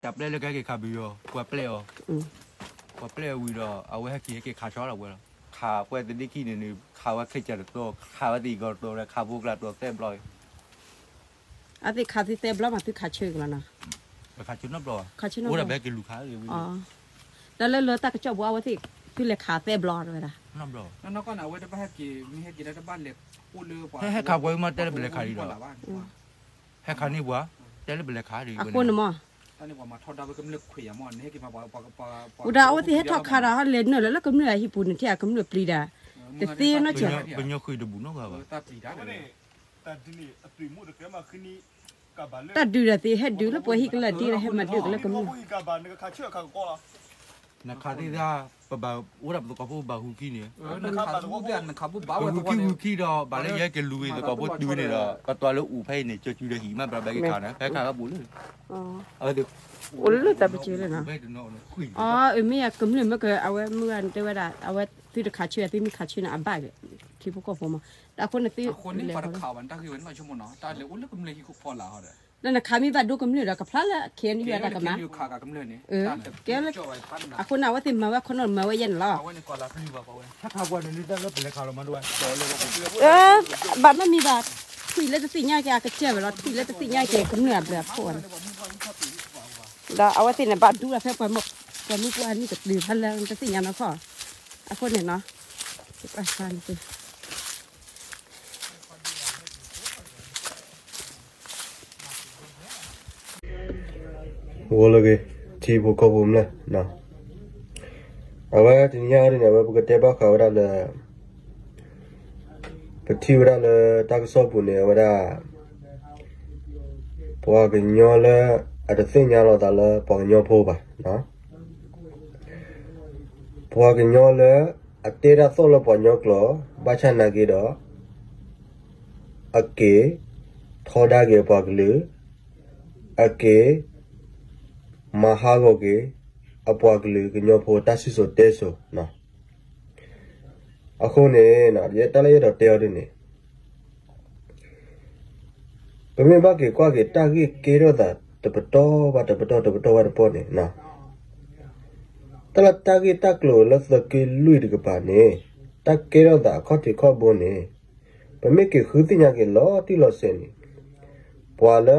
တၢ်ပျဲလၢကဟဲက့ၤခးပယီၤ ပှၤပျဲအီၤ, ပှၤပျဲအီၤဝံၤဒီး အဝဲဟဲက့ၤဟဲက့ၤခးဆီလီၤဝဲလီၤ. ခးပှဲၤသဒ့ခံန့ၣ်န့ၣ် ခးဝဲချ့ကၠၢ်တတီၤ ခးဝဲသ့ၣ်ဂီၤတတီၤ ခးဖိကျါတီၤသၢဘျီအံၤ အသ့ၣ်ခးသ့သၢဘျီမး သုခးဆၢကလီၤနီၤ, ခးဆၢနီတဘျီဘၣ်, အိၣ်ဒၣ်ဘဲကလူၤခး, တၢ်လၢလၢတၢ်ကစီၣ်ပူၤအဝဲသ့ၣ် သုလဲၤခးသၢဘျီဝဲဒၣ်, ဟဲဟဲခးပှၤမး တဲလၢပလဲၤခးဒံးဒီး ဟဲခးန့ၢ်ပှၤ တဲလၢပလဲၤခးဒံးအဃိန့ၣ်မး, ဝံၤဒီးအဝဲသ့ၣ်ဟဲထီၣ်ခးဒီး ဟီလဲၤနုာ်လီၤလၢကမျၢၢ်အဟံၣ်ပူၤန့ၣ် ထဲအကမျၢၢ်ပျံၤဒၣ်, တသ့နီတစဲး, တၢ်ဒုးဒီးသ့ဟဲဒုးလၢပှၤဟံၣ်ကလၢာ်ဒ်ဒီးဟဲမၤဒုးကလၢကမျၢၢ်, နခးသ့ၣ်တၢ် ပဘၣ်အိၣ်ဒၣ်ပသကိးဖိဘၣ်ဟူးခံန့ၣ်, ပဟူးခံဟူးခံဒီး ဘၣ်လၢယဟဲက့ၤလူၤက့ၤသကိးဖိတုၤန့ၣ်ဒီး ပတွၤလၢအူးဖဲအံၤန့ၣ် ကၠီစုဒီးဟံၣ်မး ဘၣ်ဘဲက့ၤခးန့ၣ် ဖဲခးဘၣ်ပူၤလၢ အိၣ်လၢတၢ်ပက့ၤလၢနီၤ, အမ့ၢ်အကမျၢၢ်မ့ၢ်က အဝဲမုၢ်ဂၤန့ၣ်တဲဝဲဒၣ် အဝဲသုတခးဆၢ သုမ့ၢ်ခးဆၢန့ၣ် အဘၣ်က့ၤ ထံဖိကီၢ်ဖိမး, တၢ်အဃိန့ၣ်သုလဲၤ လၢနခးမ့ၢ်ဘၣ်ဒိကမျၢၢ်ဒီး ကဖျါလၢ ခဲအံၤန့ၣ် ယွၤတၢ်ကမၤ, ကဲလၢ အဃိန့ၣ် အဝဲသ့ၣ်မၤဝဲခီနီၣ်မၤဝဲယဲၢ်န့ၣ်လီၤ, ဘၣ်နီတမံၤဘၣ် ထွံၣ်လၢတသ့ၣ်ညါက့ၤအကစၢ်ဝဲလီၤ ထွံၣ်လၢတသ့ၣ်ညါက့ၤကမျၢၢ်အဘျုးအဖှိၣ်န့ၣ်, ဒီးအဝဲသ့ၣ်န့ၣ် ဘၣ်ဒူလီၤဖဲပှၤမုၢ်ပှၢ်နံၣ်ကတုၤဖဲလၢတသ့ၣ်ညါနီၢ်ခီ, အဃိန့ၣ်နီၤ, ဂီၤလၢအဂ့ၤ ထံဖိကီၢ်ဖိကမျၢၢ်, အဝဲတနံၤညါအံၤန့ၣ် အဝဲပကတဲဘၣ်ဃးဝဲဒၣ်လၢ ပထံၣ်ဝဲဒၣ်လၢတၢ်ကစီၣ်ပူၤန့ၣ် အဝဲဒၣ် ပှၤကညီလၢအတသ့ၣ်ညါလီၤသးလၢပှၤကညီဖိဘၣ်, ပှၤကညီလၢအတဲတၢ်သီၣ်လၢပှၤကညီကျိာ် ဘၣ်ဆၣ်နာ်က့ဒီး အက့ၤထီဒါက့ၤအပှၤကလုာ်, အက့ၤမၤဟးဂီၤက့ၤ အပှၤကလုာ်ကညီဖိတၢ်စံၣ်စိၤတဲစိၤ, အဃိန့ၣ် ယတၢ်လၢယအဲၣ်ဒိးတဲအီၤဒ်န့ၣ် ပမ့ၢ်ဘၣ်က့ၤကွၢ်က့ၤတၢ်ဂ့ၢ်ကဲထီၣ်သး တပတီၢ်ဘၣ်တပတီၢ် တပတီၢ်ဘၣ်တပတီၢ်န့ၣ်, တၢ်လၢတၢ်ဂ့ၢ်တၢ်ကျိၤလၢသုးက့လွံၢ်တကပၤန့ၣ် တၢ်ကဲထီၣ်သးအခီၣ်ထံးခီၣ်ဘိန့ၣ် ပမ့ၢ်က့ၤဃုသ့ၣ်ညါက့ၤလီၤတံၢ်လီၤဆဲးန့ၣ် ပှၤလၢ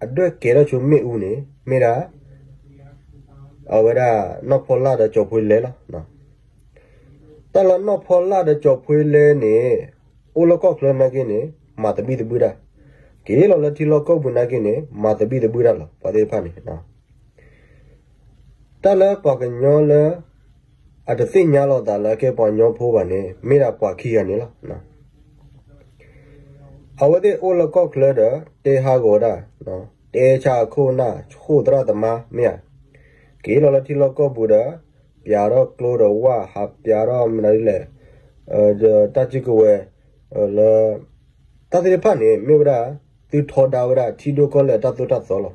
အဒွဲၣ်ကဲထီၣ်ဆိမ့ၣ်အူန့ၣ် မ့ၢ်ဒၣ် အဝဲဒၣ်နီၢ်ဖီလာ်ဒီးကၠီၤဖှ့လဲလီၤ. တၢ်လၢနီၢ်ဖီလာ်ဒီးကၠီၤဖှ့လဲန့ၣ် အိၣ်လၢကီၢ်ချၢနာ်က့န့ၣ် မၤသဘံၣ်သဘုၣ်တၢ်, က့ၤလီၤလၢထံလီၢ်ကီၢ်ပူၤနာ်က့န့ၣ် မၤသဘံၣ်သဘုၣ်တၢ်လီၤ ပှၤသ့ၣ်တဖၣ်န့ၣ် တၢ်လၢပှၤကညီလၢ အတသ့ၣ်ညါလီၤသးလၢအကဲပှၤကညီဖိဘၣ်န့ၣ် မ့ၢ်ဒၣ်ပှၤခံဂၤန့ၣ်လီၤ. အဝဲသ့ၣ်အိၣ်လၢကီၢ်ချၢဒီး တဲဟးဂီၤဝဲဒၣ် တဲဆါအခိၣ်အနၢ် ဆိၣ်သရၣ်သမါမ့ၢ်ဧါ, က့ၤလီၤလၢထံလီၢ်ကီၢ်ပူၤဒီး ပၠးထီၣ်ကျိဒီးဝၣ် ဟးပၠးထီၣ်မနုၤဒ်လဲၣ် ဒီးတၢ်စုကဝဲၤ လၢ တၢ်သ့ၣ်တဖၣ်န့ၣ် မ့ၢ်ဝဲဒၣ် သုထီဒါဝဲဒၣ်ထံဒိၣ်ကီၢ်လဲၢ်အတၢ်သိၣ်တၢ်သီလီၤ.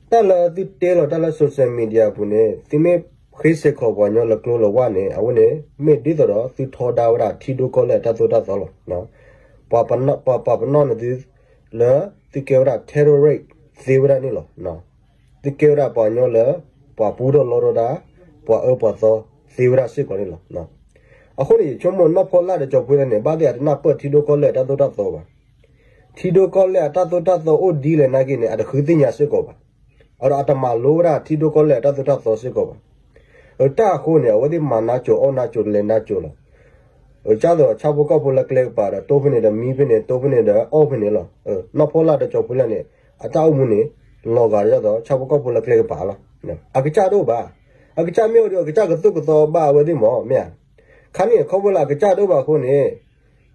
တၢ်လၢသုတဲလီၤတၢ်လၢ social media အပူၤန့ၣ် သုမ့ၢ်ဃ့စ့ၢ်ကီးပှၤကညီလၢကျိလၢဝၣ်န့ၣ် အဝဲန့ၣ် မ့ၢ်ဒ်သိးဒီးသုထီဒါဝဲဒၣ်ထံဒိၣ်ကီၢ်လဲၢ်အတၢ်သိၣ်တၢ်သီလီၤ. ပှၤပာ်ပနီၣ်န့ၢ်သု လၢသုကဲဝဲဒၣ် terrorist သ့ဝဲဒၣ်န့ၣ်လီၤ. သုကဲဝဲဒၣ်ပှၤကညီလၢ ပှၤပူထီၣ်လီထီၣ်တၢ် ပှၤအၢပှၤသီသ့ဝဲဒၣ်စ့ၢ်ကီးန့ၣ်လီၤ. အဃိန့ၣ် ယဆိကမိၣ်နီၢ်ဖီလာ်ဒီးကၠီၤဖှ့လဲန့ၣ် ဘၣ်သ့ၣ်အတနၢ်ပၢၢ်ထံဒိၣ်ကီၢ်လဲၢ်အတၢ်သိၣ်တၢ်သီဘၣ်. ထံဒိၣ်ကီၢ်လဲၢ်အတၢ်သိၣ်တၢ်သီအိၣ်ဒ်လဲၣ်နာ်က့န့ၣ် အတဃုသ့ၣ်ညါစ့ၢ်ကီးဘၣ်. အဒီးအတမၤလိဝဲဒၣ်ထံဒိၣ်ကီၢ်လဲၢ်အတၢ်သိၣ်တၢ်သီစ့ၢ်ကီးဘၣ်. အတၢ်အဃိန့ၣ် အဝဲသ့ၣ်မၤနါစိၤအီၣ်နါစိၤလဲၤနါစိၤလီၤ. အကၢ်သိးဆၣ်ဖိကီၢ်ဖိလၢကျဲကပၤဒီး တိၢ်ဖဲန့ၣ်ဒီးမံဖဲန့ၣ် တိၢ်ဖဲန့ၣ်ဒီးအီၣ်ဖဲန့ၣ်လီၤ. နီၢ်ဖီလာ်ဒီးကၠီၤဖှ့လဲန့ၣ် အတၢ်အိၣ်မူန့ၣ် လီၤဂာ်ဒ်သိးဆၣ်ဖိကီၢ်ဖိလၢကျဲကပၤလီၤ. အကစၢ်တအိၣ်ဘၣ်. အကစၢ်မ့ၢ်အိၣ်ဒီး အကစၢ်ကသိၣ်ကသီဘၣ်အဝဲသ့ၣ်မ့ၢ် မ့ၢ်ဧါ. ခါန့ၣ် ခီဖျိလၢအကစၢ်တအိၣ်ဘၣ်အဃိန့ၣ်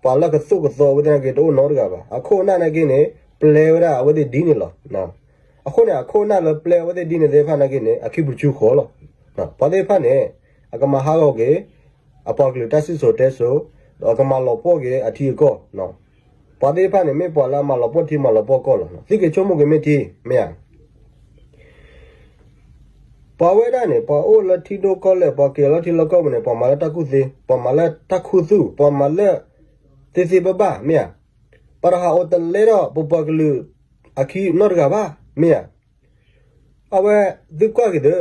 ပှၤလၢကသိၣ်ကသီအဝဲသ့ၣ်နာ်က့တအိၣ်နီတဂၤဘၣ်. အခိၣ်အနၢ်နာ်က့န့ၣ် ပျဲဝဲဒၣ်အဝဲသ့ၣ်ဒ်န့ၣ်လီၤ. အဃိန့ၣ် အခိၣ်အနၢ်လၢပျဲအဝဲသ့ၣ်ဒ်န့ၣ်သ့ၣ်တဖၣ်နာ်က့န့ၣ် အခံပူၤဆူဃီလီၤ. ပှၤသ့ၣ်တဖၣ်န့ၣ် အကမၤဟးဂီၤက့ၤ အပှၤကလုာ်တၢ်စံၣ်စိၤတဲစိၤ ဒီးအကမၤလီၤပှီၢ်က့ၤအထံအကီၢ် ပှၤသ့ၣ်တဖၣ်န့ၣ် မ့ၢ်ပှၤလၢအမၤလီၤပှီၢ်ထံမၤလီၤပှီၢ်ကီၢ်လီၤ. သုက့ၤဆိကမိၣ်က့ၤမ့ၢ်ထံ မ့ၢ်ဧါ. ပှၤဝဲဒၣ်န့ၣ် ပှၤအိၣ်လၢထံဒိၣ်ကီၢ်လဲၢ် ပှၤက့ၤလီၤထံလီၢ်ကီၢ်ပူၤန့ၣ် ပှၤမၤလၢတၢ်ကူၣ်သ့ ပှၤမၤလၢတၢ်ခူသူၣ် ပှၤမၤလၢ သ့သ့ဘၣ်ဘၣ် မ့ၢ်ဧါ. ပှၤတဟးအိၣ်တလဲထီၣ်ပပှၤကလုာ်အခံနီတဂၤဘၣ် မ့ၢ်ဧါ. အဝဲသုကွၢ်က့ၤသု,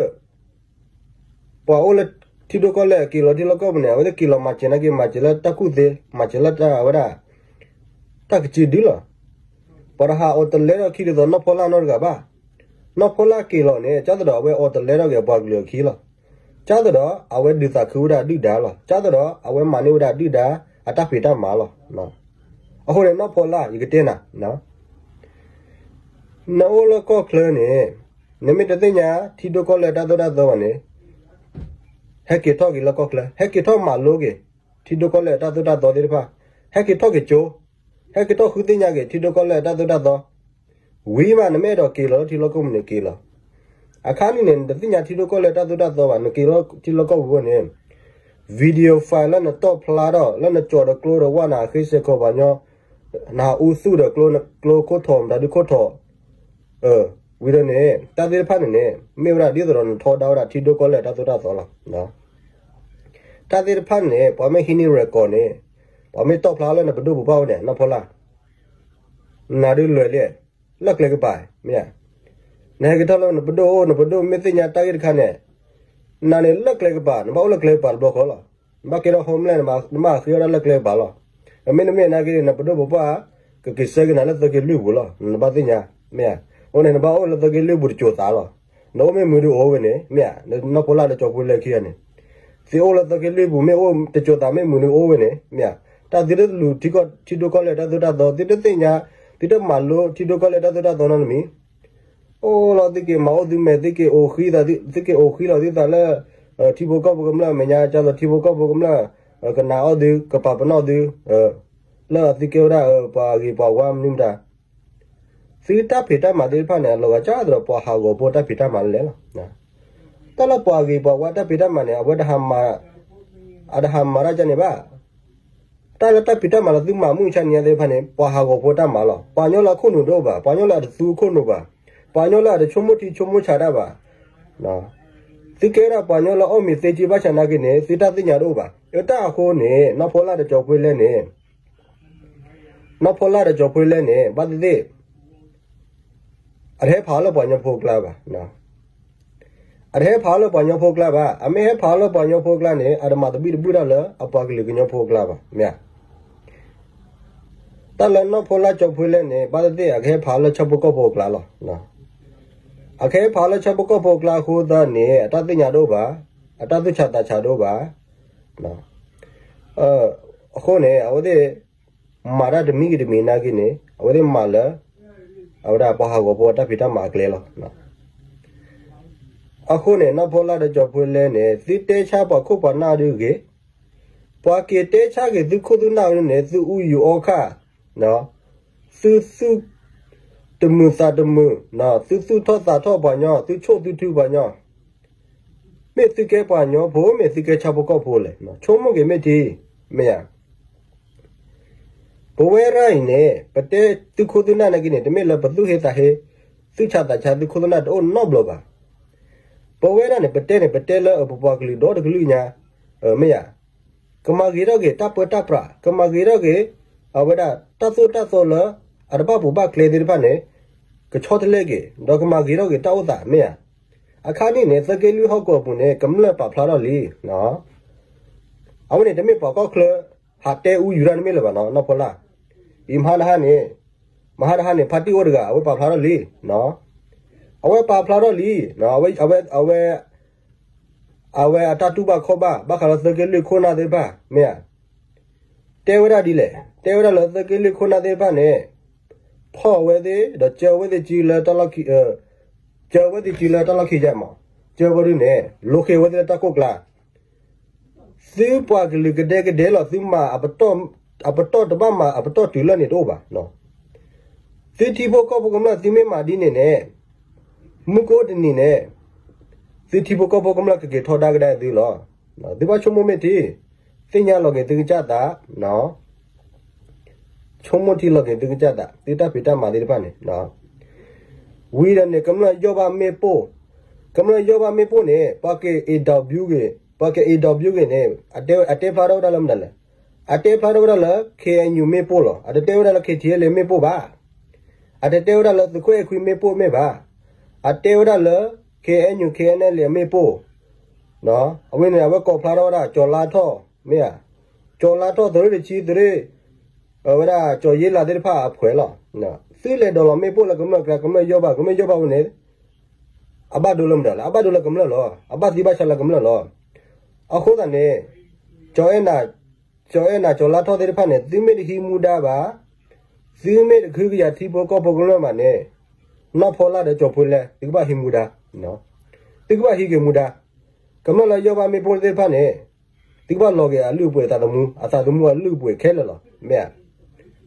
ပှၤအိၣ်လၢထံဒိၣ်ကီၢ်လဲၢ်က့ၤလီၤထံလီၢ်ကီၢ်ပူၤန့ၣ် အဝဲသ့ၣ်က့ၤလီၤမၤစၢၤနာ်က့ မၤစၢၤလၢတၢ်ကူၣ်သ့, မၤစၢၤလၢတၢ်ဝဲဒၣ် တၢ်ကစံးဒုလီၤ. ပှၤတဟးအီၤတလဲထီၣ်ခံဒ်သိးနီၢ်ဖီလၢ်နီတဂၤဘၣ်. နီၢ်ဖီလၢ်က့ၤလီၤန့ၣ် ကၢ်သဒီးအဝဲအီၤတလဲထီၣ်က့ၤအပှၤကလုာ်အခံလီၤ. ကၢ်သဒီး အဝဲဒုးသးခုဝဲဒၣ်ဒုၣ်ဒါလီၤ. ကၢ်သဒီး အဝဲမၤန့ၢ်ဝဲဒၣ်ဒုၣ်ဒါ အတၢ်ဖံးတၢ်မၤလီၤ. အဃိန့ၣ် နီၢ်ဖီလၢ် ယကတဲနၤ နအိၣ်လၢကီၢ်ချၢန့ၣ် နမ့ၢ်တသ့ၣ်ညါထံဒိၣ်ကီၢ်လဲၢ်တၢ်သိၣ်တၢ်သီဘၣ်န့ၣ်, ဟဲက့ၤထီၣ်က့ၤလၢကီၢ်ချၢ, ဟဲက့ၤထီၣ်မၤလိက့ၤ ထံဒိၣ်ကီၢ်လဲၢ်တၢ်သိၣ်တၢ်သီသ့ၣ်တဖၣ်, ဟဲက့ၤထီၣ်က့ၤကၠိ, ဟဲက့ၤထီၣ်ဃုသ့ၣ်ညါက့ၤ ထံဒိၣ်ကီၢ်လဲၢ်တၢ်သိၣ်တၢ်သီ, ဝံၤမး နမ့ၢ်အဲၣ်ဒိးက့ၤလီၤလၢထံလီၢ်ကီၢ်ပူၤန့ၣ်က့ၤလီၤ. အခါန့ၣ်န့ၣ် နတသ့ၣ်ညါထံဒိၣ်ကီၢ်လဲၢ်တၢ်သိၣ်တၢ်သီဘၣ်, နက့ၤလီၤထံလီၢ်ကီၢ်ပူၤန့ၣ် video file လၢနတီၣ်ဖျါထီၣ် လၢနကၠီၤဒီးကျိဒီးဝဲနဃ့စဲးခိးပှၤညီ, နဟးအူသူၣ်ဒီးကျိခိၣ်ထိး မတၤဒုခိၣ်ထိး, ဝံၤဒီးန့ၣ် တၢ်သ့ၣ်တဖၣ်န့ၣ်န့ၣ် မ့ၢ်ဝဲဒၣ်ဒ်သိးဒီးနထီဒါဝဲဒၣ်ထံဒိၣ်ကီၢ်လဲၢ်တၢ်သိၣ်တၢ်သီလီၤ. တၢ်သ့ၣ်တဖၣ်န့ၣ် ပှၤမ့ၢ်ဟံးန့ၢ် record န့ၣ်, ပှၤမ့ၢ်တီၣ်ဖျါလၢနပဒိၣ်ပပှၢ်ဝဲန့ၣ် နီၢ်ဖီလၢ် နၤဒုးလွဲၢ်လံ, လၢကျဲကပၤ, မ့ၢ်ဧါ. နဟဲက့ၤထီၣ်လၢနပဒိၣ်အိၣ် နပဒိၣ်မ့ၢ်သ့ၣ်ညါတၢ်ဂ့ၢ်တခါန့ၣ်, နၤန့ၣ်လၢကျဲကပၤ, နဘၣ်အိၣ်လၢကျဲကပၤတဘျီဃီလီၤ. နဘၣ်ကဲထီၣ် homeland နဘၣ်ဃ့အီၣ်ဒၣ်လၢကျဲကပၤလီၤ. မ့တမ့ၢ်နာ်က့န့ၣ် နပဒိၣ်ပပှၢ် ကက့ၤဆှၢက့ၤနၤလၢသုးက့လွံၢ်ပူၤလီၤ. နဘၣ်သ့ၣ်ညါ, မ့ၢ်ဧါ. အဃိန့ၣ် နဘၣ်အိၣ်လၢသုးက့လွံၢ်ပူၤတစိၤသးလီၤ. နအိၣ်မ့ၢ်မုာ်ဒုးအိၣ်ဝဲန့ၣ်, မ့ၢ်ဧါ. နီၢ်ဖီလၢ်ဒီးကၠီၤပှ့ၤလဲခံဂၤန့ၣ် သုအိၣ်လၢသုးက့လွံၢ်ပူၤ မ့ၢ်အိၣ်တစိၤသး မ့ၢ်မုာ်ဒုးအိၣ်ဝဲန့ၣ်, မ့ၢ်ဧါ. တၢ်သုတလူၤ ထံဒိၣ်ကီၢ်လဲၢ်တၢ်သိၣ်တၢ်သီ, သုတသ့ၣ်ညါ, သုတမၤလိထံဒိၣ်ကီၢ်လဲၢ်တၢ်သိၣ်တၢ်သီနီတမံၤ, အိၣ်လီၤ သုက့ၤမၤအိၣ်သုမဲာ်, သုက့ၤအိၣ်ဃံ, သုက့ၤအိၣ်ဃံလီၤသုသးလၢ ထံဖိကီၢ်ဖိကမျၢၢ်အမဲာ်ညါ, ကၢ်သိးထံဖိကီၢ်ဖိကမျၢၢ် ကနာ်အီၣ်သု, ကပာ်ပနီၣ်သု လၢသုကဲဝဲဒၣ်ပှၤဂ့ၤပှၤဝါမနုၤမတၤ, သုတၢ်ဖံးတၢ်မၤသ့ၣ်တဖၣ်န့ၣ် အလီၤဂာ်ကၢ်သးဒီးပှၤဟးဂီၤဖိတၢ်ဖံးတၢ်မၤလဲၣ်လီၤ. တၢ်လၢပှၤဂ့ၤပှၤဝါတၢ်ဖံးတၢ်မၤန့ၣ် အဝဲ အတဟးမၤတၢ်ကန့ၣ်ဘၣ်. တၢ်လၢတၢ်ဖံးတၢ်မၤလၢသုမၤမုၢ်ဆါနံၤညါသ့ၣ်တဖၣ်န့ၣ် ပှၤဟးဂီၤဖိတၢ်မၤလီၤ. ပှၤကညီလၢအခိၣ်နူာ်တအိၣ်ဘၣ်, ပှၤကညီလၢအတသူအခိၣ်နူာ်ဘၣ်, ပှၤကညီလၢအတဆိကမိၣ်ထံဆိကမိၣ်ဆးတၢ်ဘၣ်. သုကဲဝဲဒၣ်ပှၤကညီလၢအီၣ်မ့ၤသ့က့ဘၣ်ဆၣ်နာ်က့န့ၣ် သုတၢ်သ့ၣ်ညါတအိၣ်ဘၣ်. တၢ်အဃိန့ၣ် နီၢ်ဖီလၢ်ဒီးကၠီၤပှ့ၤလဲန့ၣ် နီၢ်ဖီလၢ်ဒီးကၠီၤပှ့ၤလဲန့ၣ် ဘၣ်သ့ၣ်သ့ၣ် အတဟဲဖးအီၤလၢပှၤကညီဖိအကျါဘၣ်. အတဟဲဖးအီၤလၢပှၤကညီဖိအကျါဘၣ်. အမ့ၢ်ဟဲဖးအီၤလၢပှၤကညီဖိအကျါန့ၣ် အတမၤသဘံၣ်သဘုၣ်တၢ်လၢအပှၤကလုာ်ကညီဖိအကျါဘၣ်, မ့ၢ်ဧါ. တၢ်လၢနီၢ်ဖီလၢ်ကၠီၤပှ့ၤလဲန့ၣ် ဘၣ်သ့ၣ်သ့ၣ် အကဟဲဖးအီၤလၢဆၣ်ဖိကီၢ်ဖိအကျါလီၤ. အကဟဲဖးအီၤလၢဆၣ်ဖိကီၢ်ဖိအကျါအဃိသတးန့ၣ် အတၢ်သ့ၣ်ညါတအိၣ်ဘၣ်, အတၢ်သူၣ်ဆးသးဆးတအိၣ်ဘၣ်. အဃိန့ၣ် အဝဲသ့ၣ်မၤတၢ်တမံၤဂ့ၤတမံၤနာ်က့န့ၣ် အဝဲသ့ၣ်မၤလၢ အဝဲဒၣ်ပှၤဟးဂီၤဖိအတၢ်ဖံးတၢ်မၤအကျဲလီၤ. အဃိန့ၣ် နီၢ်ဖီလၢ်ဒီးကၠီၤပှ့ၤလဲန့ၣ် သုတဲဆါပှၤခိၣ်ပှၤနၢ်ဒုဂ့ၤ, ပှၤက့ၤတဲဆါက့ၤသုခိၣ်သုနၢ်ဒုန့ၣ် သုအူယူၤအီခၣ်, သုသူၣ်တမုာ်သးတမုာ်, သုသူၣ်ထီၣ်သးထီၣ်ပှၤကညီ, သုဆိၣ်သုထုပှၤကညီ, မ့ၢ်သုကဲပှၤကညီဖိ မ့ၢ်သုကဲဆၣ်ဖိကီၢ်ဖိလဲၣ်, ဆိကမိၣ်က့ၤမ့ၢ်ထံ, မ့ၢ်ဧါ. ပဝဲဒၣ်အံၤန့ၣ် ပတဲသုခိၣ်သုနၢ်နာ်က့န့ၣ် တမ့ၢ်လၢပသူၣ်ဟ့သးဟ့, သူၣ်ဆးသးဆးသုခိၣ်သုနၢ်တအိၣ်နီတဘျီဘၣ်. ပဝဲဒၣ်န့ၣ် ပတဲန့ၣ် ပတဲလၢပပှၤကလုာ်ဒီတကလုာ်ညါ, မ့ၢ်ဧါ. ကမၤဂ့ၤထီၣ်က့ၤတၢ်ပၢတၢ်ပြး, ကမၤဂ့ၤထီၣ်က့ၤ အဝဲဒၣ်တၢ်သိၣ်တၢ်သီလၢ အတဘၣ်ပူၤဘၣ်ကျဲသ့ၣ်တဖၣ်န့ၣ် ကဆီတလဲက့ၤ, ဒီးကမၤဂ့ၤထီၣ်က့ၤတၢ်အိၣ်သး မ့ၢ်ဧါ. အခါန့ၣ်န့ၣ် သုးက့လွံၢ်ဟီၣ်ကဝီၤအပူၤန့ၣ် ကမျၢၢ်ပာ်ဖျါထီၣ်လံ. အဝဲန့ၣ် တမ့ၢ်ပှၤကီၢ်ချၢ ဟးတဲအူယူၤတၢ်တမ့ၢ်လၢၤဘၣ်နီၤ, နီၢ်ဖီလၢ်. အံၤမဟါတဟါန့ၣ်, မဟါတဟါန့ၣ် ဖါတံၢ်အိၣ်တဂၤ အဝဲပာ်ဖျါထီၣ်လံ. အဝဲပာ်ဖျါထီၣ်လံ, အဝဲ အဝဲ အဝဲအတၢ်တူၢ်ဘၣ်ခီၣ်ဘၣ် ဘၣ်ဃးလၢသုးက့လွံၢ်ခိၣ်နၢ်သ့ၣ်တဖၣ် မ့ၢ်ဧါ. တဲဝဲဒၣ်ဒ်လဲၣ်, တဲဝဲဒၣ်လၢသုးက့လွံၢ်ခိၣ်နၢ်သ့ၣ်တဖၣ်န့ၣ် ဖီၣ်အဝဲသ့ၣ် ဒီးကၢဝဲသ့ၣ်စုလၢတၢ်လီၢ်ခံ, ကၢဝဲသ့ၣ်စုလၢတၢ်လီၢ်ခံယါမး, ကၢဝဲဒုန့ၣ် လိဃ့ဝဲသ့ၣ်လၢတၢ်ကိၢ်ကျါ သုပှၤကလုာ်ကဒဲကဒဲလီၤ, သုမၤ အပတီၢ်တဘၣ်မၤ အပတီၢ်တုၤလၢန့ၣ်တအိၣ်ဘၣ်. သုထံဖိကီၢ်ဖိကမျၢၢ် သုမ့ၢ်မၤဒ်န့ၣ်န့ၣ် မုၢ်ကအိၣ်တနံၤန့ၣ် သုထံဖိကီၢ်ဖိကမျၢၢ်ကက့ၤထီဒါကဒါသုလီၤ. သုဘၣ်ဆိကမိၣ်မ့ၢ်ထံ, သ့ၣ်ညါလီၤက့ၤသုကစၢ်သး ဆိကမိၣ်ထံလီၤက့ၤသုကစၢ်သး, သုတၢ်ဖံးတၢ်မၤသ့ၣ်တဖၣ်န့ၣ်. ဝံၤဒီးန့ၣ် ကမျၢၢ်ယီၢ်ဘၣ်မ့ၣ်ပိၢ်, ကမျၢၢ်ယီၢ်ဘၣ်မ့ၣ်ပိၢ်န့ၣ် ပှၤက့ၤ interview က့ၤ, ပှၤက့ၤ interview က့ၤန့ၣ် အတဲဖျါထီၣ်ဝဲဒၣ်လၢမတၤလဲၣ်. အတဲဖျါထီၣ်ဝဲဒၣ်လၢ KNU မ့ၣ်ပိၢ်လီၤ. အတတဲဝဲဒၣ်လၢ KTLA မ့ၣ်ပိၢ်ဘၣ်. အတတဲဝဲဒၣ်လၢသုးခိၣ်အဲၣ်ခွံမ့ၣ်ပိၢ်မ့ၢ်ဘၣ်. အတဲဝဲဒၣ်လၢ K N U K N L A အမ့ၣ်ပိၢ်, အဝဲန့ၣ် အဝဲကိးဖျါထီၣ်ဝဲဒၣ် ကၠီၤလါထီၣ် မ့ၢ်ဧါ, ကၠီၤလါထီၣ် သုးရ့ၣ်တဆံ သုးရ့ၣ်, ဝဲဒၣ်ကၠီၤယ့လးသ့ၣ်တဖၣ်အဖှဲးလီၤ. သုလဲၤဒိးလီၤမ့ၣ်ပိၢ်လၢကမျၢၢ်ကျါ ကမျၢၢ်ယီၢ်ဘၣ် ကမျၢၢ်ယီၢ်ဘၣ်ဝဲန့ၣ် အဘၣ်ဒိလၢမတၤလဲၣ်, အဘၣ်ဒိလၢကမျၢၢ်လီၤ, အဘၣ်သံဘၣ်ဆါလၢကမျၢၢ်လီၤ. အဃိသတးန့ၣ် ကၠီၤအဲၣ်နၤ, ကၠီၤအဲၣ်နၤ ကၠီၤလါထီၣ်သ့ၣ်တဖၣ်န့ၣ် သုမ့ၢ်တဟံးမူဒါဘၣ်, သုမ့ၢ်တကဟုကယာ်ထံဖိကီၢ်ဖိကမျၢၢ်ဘၣ်န့ၣ်, နီၢ်ဖီလၢ်ဒီးကၠီၤဖိလဲ သုကဘၣ်ဟံးမူဒါ, သုကဘၣ်ဟံးက့ၤမူဒါ, ကမျၢၢ်လၢယီၢ်ဘၣ်မ့ၣ်ပိၢ်သ့ၣ်တဖၣ်န့ၣ် သုကဘၣ်လီၤက့ၤအလုၢ်အပှ့ၤအသးသမူ, အသးသမူအလုၢ်အပှ့ၤခဲလၢာ်လီၤ, မ့ၢ်ဧါ.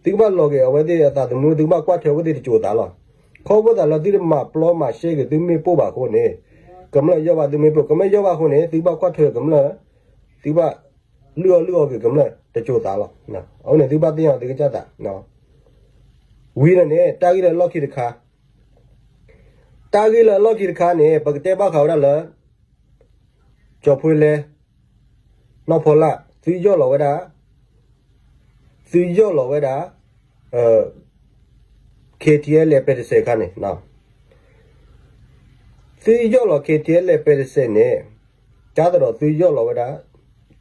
သုကဘၣ်လီၤက့ၤအဝဲသ့ၣ်အသးသမူ, သုကဘၣ်ကွၢ်ထွဲအဝဲသ့ၣ်တစိၤသးလီၤ. ခီဖျိသးလၢသုတမၤပျီမၤရှဲက့ၤသုမ့ၣ်ပိၢ်ဘၣ်အဃိန့ၣ်, ကမျၢၢ်ယီၢ်ဘၣ်သုမ့ၣ်ပိၢ်, ကမျၢၢ်ယီၢ်ဘၣ်အဃိန့ၣ် သုကဘၣ်ကွၢ်ထွဲကမျၢၢ်, သုကဘၣ်လုၢ်အီၣ်လုၢ်အီက့ၤကမျၢၢ်တစိၤသးလီၤ. အဃိန့ၣ် သုကဘၣ်သ့ၣ်ညါသုကစၢ်သး ဝံၤဒီးန့ၣ် တၢ်ဂ့ၢ်လၢအလီၢ်ခံတခါ, တၢ်ဂ့ၢ်လၢအလီၢ်ခံတခါန့ၣ် ပကတဲဘၣ်ဃးဝဲဒၣ်လၢ ကၠီၤဖိလဲ, နီၢ်ဖီလၢ် သုယီၢ်လီၤဝဲဒၣ်, သုယီၢ်လီၤဝဲဒၣ် K T L A ပဲတစဲးခါန့ၣ်, သုယီၢ်လီၤ K T L A ပဲတစဲးန့ၣ်, ကၢ်သဒီးသုယီၢ်လီၤဝဲဒၣ်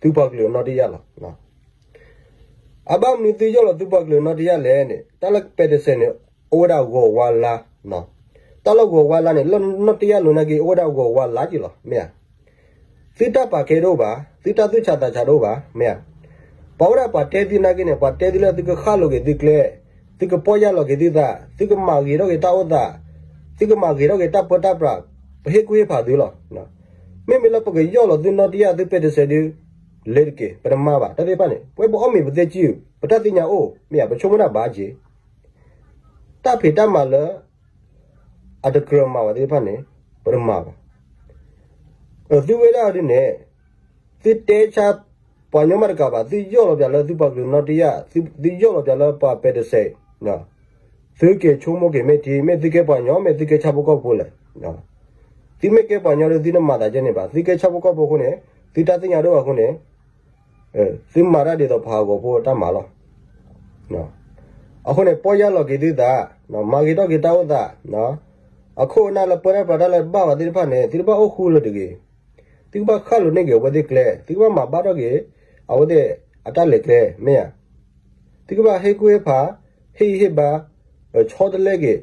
သုပှၤကလုာ်အနီၣ်တယၢ်လီၤ. အဘၣ်မနုၤသုယီၢ်လီၤသုပှၤကလုာ်အနီၣ်တယၢ်လဲၣ်န့ၣ်, တၢ်လၢပဲတစဲးန့ၣ် အိၣ်ဝဲဒၣ်ဂီၤဝါလါ, တၢ်လၢဂီၤဝါလါန့ၣ် လၢနီၣ်တယၢ်လိၤနာ်က့ အိၣ်ဝဲဒၣ်ဂီၤဝါလါက့လီၤ, မ့ၢ်ဧါ. သုတၢ်ပာ်ကဲတအိၣ်ဘၣ်, သုတၢ်သူၣ်ဆးသးဆးတအိၣ်ဘၣ်, မ့ၢ်ဧါ. ပှၤဝဲဒၣ်ပှၤတဲသုနာ်က့န့ၣ် ပှၤတဲသုလၢသုကဃၣ်လိာ်က့ၤသုကျဲ, သုကပီၢ်ယၢ်လီၤက့ၤသုသး, သုကမၤဂ့ၤထီၣ်က့ၤတၢ်အိၣ်သး, သုကမၤဂ့ၤထီၣ်က့ၤတၢ်ပၢတၢ်ပြး, ပဟ့ၣ်ကူၣ်ဟ့ၣ်ဖးသုလီၤ. မ့မ့ၢ်လၢပကယီၢ်လီၤသုနီၣ်တယၢ်သုပဲတစဲးဒုး, လဲၤတက့ၢ်, ပတမၤဘၣ်တၢ်သ့ၣ်တဖၣ်န့ၣ်, ပဝဲပအီၣ်မ့ၤပသ့ကံၢ်, ပတၢ်သ့ၣ်ညါအိၣ်, မ့ၢ်ဧါ, ပဆိကမိၣ်တၢ်ဘၣ်က့ၤ တၢ်ဖံးတၢ်မၤလၢ အတကြၢးမၤဘၣ်သ့ၣ်တဖၣ်န့ၣ် ပတမၤဘၣ်. သုဝဲဒၣ်ဒ်န့ၣ်, သုတဲဆါပှၤကညီမးတကးဘၣ်, သုယီၢ်လီၤပၠးလၢသုပှၤကလုာ်နီၣ်တယၢ်, သုယီၢ်လီၤပၠးလၢပှၤပဲတစဲး, သုက့ၤဆိကမိၣ်က့ၤမ့ၢ်ထံ, မ့ၢ်သုကဲပှၤကညီ, မ့ၢ်သုကဲဆၣ်ဖိကီၢ်ဖိလဲၣ်. သုမ့ၢ်ကဲပှၤကညီဒီးသုတမၤသးဒ်န့ၣ်ဘၣ်, သုကဲဆၣ်ဖိကီၢ်ဖိအဃိန့ၣ်, သုတၢ်သ့ၣ်ညါတအိၣ်ဘၣ်အဃိန့ၣ် သုမၤတၢ်ဒ်သိးပှၤဟးဂီၤဖိတၢ်မၤလီၤ. အဃိန့ၣ် ပီၢ်ယၢ်လီၤက့ၤသုသး, မၤဂ့ၤထီၣ်က့ၤတၢ်အိၣ်သး, အခိၣ်အနၢ်လၢပၢတၢ်ပြးတၢ်လၢဘၣ်ဝဲသ့ၣ်တဖၣ်န့ၣ် သုတဘၣ်အိၣ်ဃူလၢၤတဂ့ၤ. သုကဘၣ်ဃၣ်လိာ်န့ၢ်က့ၤအဝဲသ့ၣ်ကျဲ, သုကဘၣ်မၤဘၣ်ထီၣ်က့ၤ အဝဲသ့ၣ်အတၢ်လဲၤကျဲ, မ့ၢ်ဧါ. သုကဘၣ်ဟ့ၣ်ကူၣ်ဟ့ၣ်ဖး, ဟ့ၣ်ဂံၢ်ဟ့ၣ်ဘါ, ဆီတလဲက့ၤ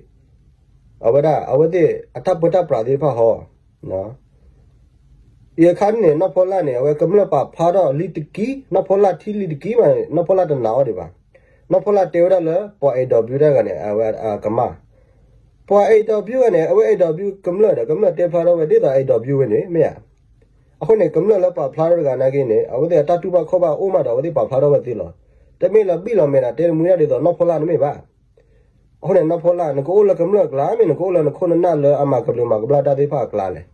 အဝဲဒၣ် အဝဲသ့ၣ်အတၢ်ပၢတၢ်ပြးသ့ၣ်တဖၣ်ဟီ အံၤအခါန့ၣ် နီၢ်ဖီလၢ်န့ၣ် အဝဲကမျၢၢ်ပာ်ဖျါထီၣ်လံတကံ, နီၢ်ဖီလၢ်ထံၣ်လံတကံမးန့ၣ် နီၢ်ဖီလၢ်တနာ်အီၤဒံးဘၣ်. နီၢ်ဖီလၢ်တဲဝဲဒၣ်လၢ ပှၤ A W တဂၤန့ၣ် အဝဲကမၣ်, ပှၤ A W တဂၤန့ၣ် အဝဲ A W ကမျၢၢ်ဒီး ကမျၢၢ်တဲဖျါထီၣ်ဝဲဒ်သိး A W ဝဲန့ၣ် မ့ၢ်ဧါ. အဃိန့ၣ် ကမျၢၢ်လၢပာ်ဖျါထီၣ်တဂၤနာ်က့န့ၣ် အဝဲသ့ၣ်အတၢ်တူၢ်ဘၣ်ခီၣ်ဘၣ်အိၣ်မးဒီး အဝဲသ့ၣ်ပာ်ဖျါထီၣ်ဝဲသ့လီၤ. တမ့ၢ်လၢဘံၣ်လီၤမဲာ်ဒီး တဲတမူဒၣ်ဒ်သိး နီၢ်ဖီလၢ်န့ၣ်မ့ၢ်ဘၣ်. အဃိန့ၣ် နီၢ်ဖီလၢ် နကအိၣ်လၢကမျၢၢ်အကျါ မ့ၢ်နကအိၣ်လၢနခိၣ်နနၢ်လၢအမၤကဘျုးမၤကဘျၣ်တၢ်သ့ၣ်တဖၣ်အကျါလဲၣ်.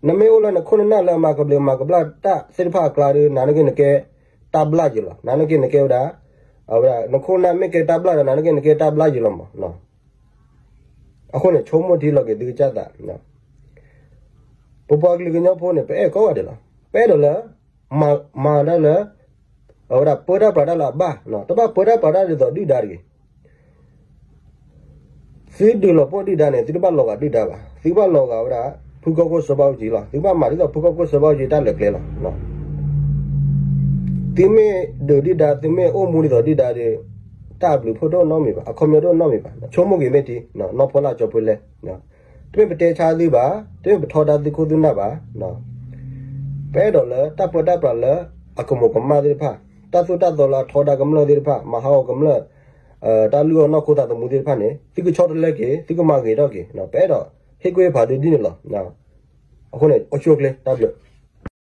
နမ့ၢ်အိၣ်လၢနခိၣ်နနၢ်လၢအမၤကဘျုးမၤကဘျၣ်တၢ်သ့ၣ်တဖၣ်အကျါဒီး နနာ်က့နကဲတၢ်ဘျၣ်ယံၤလီၤ. နနာ်က့နကဲဝဲဒၣ် အဝဲဒၣ် နခိၣ်နနၢ်မ့ၢ်ကဲတၢ်ဘျၣ်ဒီး နနာ်က့နကဲတၢ်ဘျၣ်ယံၤလီၤမး. အဃိန့ၣ် ဆိကမိၣ်ထံလီၤက့ၤသုကစၢ်သး ပပှၤကလုာ်ကညီဖိန့ၣ် ပအဲၣ်ကိးဂၤဒဲးလီၤ. ပအဲၣ်ဒိးလၢ မၤတၢ်လၢ အဝဲဒၣ်ပၢတၢ်ပြးတၢ်လၢအဘၣ်, တဘၣ်ပၢတၢ်ပြးတၢ်ဒ်သိးဒုၣ်ဒါတဂ့ၤ. သုဒုးလီၤပှီၢ်ဒုၣ်ဒါန့ၣ် သုတဘၣ်လီၤဂာ်ဒုၣ်ဒါဘၣ်. သုကဘၣ်လီၤဂာ်ဝဲဒၣ် ဖုကီၢ်ခိၣ်စီၤဘးအူကၠံလီၤ. သုကဘၣ်မၤဒ်သိးဖုကီၢ်ခိၣ်စီၤဘးအူကၠံတၢ်လဲၤကျဲလီၤ. သုမ့ၢ်ဒုးဒုၣ်ဒါ သုမ့ၢ်အိၣ်မူဒ်သိးဒုၣ်ဒါဒီး တၢ်ဘျုးဖှိၣ်တအိၣ်နီတမံၤဘၣ်, အခီပညီတအိၣ်နီတမံၤဘၣ်. ဆိကမိၣ်က့ၤမ့ၢ်ထံ နီၢ်ဖီလၢ်ကၠီၤဖိလဲ တမ့ၢ်ပတဲဆါသုဘၣ်, တမ့ၢ်ပထီဒါသုခိၣ်သုနၢ်ဘၣ်. ပအဲၣ်ဒိးလၢတၢ်ပၢတၢ်ပြးလၢအကမူၤကမၣ်သ့ၣ်တဖၣ်, တၢ်သိၣ်တၢ်သီလၢအထီဒါကမျၢၢ်သ့ၣ်တဖၣ်, မၤဟးဂီၤကမျၢၢ်, တၢ်လုၢ်အီၣ်နီၢ်ခိသးသမူသ့ၣ်တဖၣ်န့ၣ် သုကဆီတလဲက့ၤ, သုကမၤဂ့ၤထီၣ်က့ၤ. ပအဲၣ်ဒိးဟ့ၣ်ကူၣ်ဟ့ၣ်ဖးသုဒ်န့ၣ်လီၤ. အဃိန့ၣ် အိၣ်ဆူၣ်အိၣ်ချ့ တၢ်ဘျုး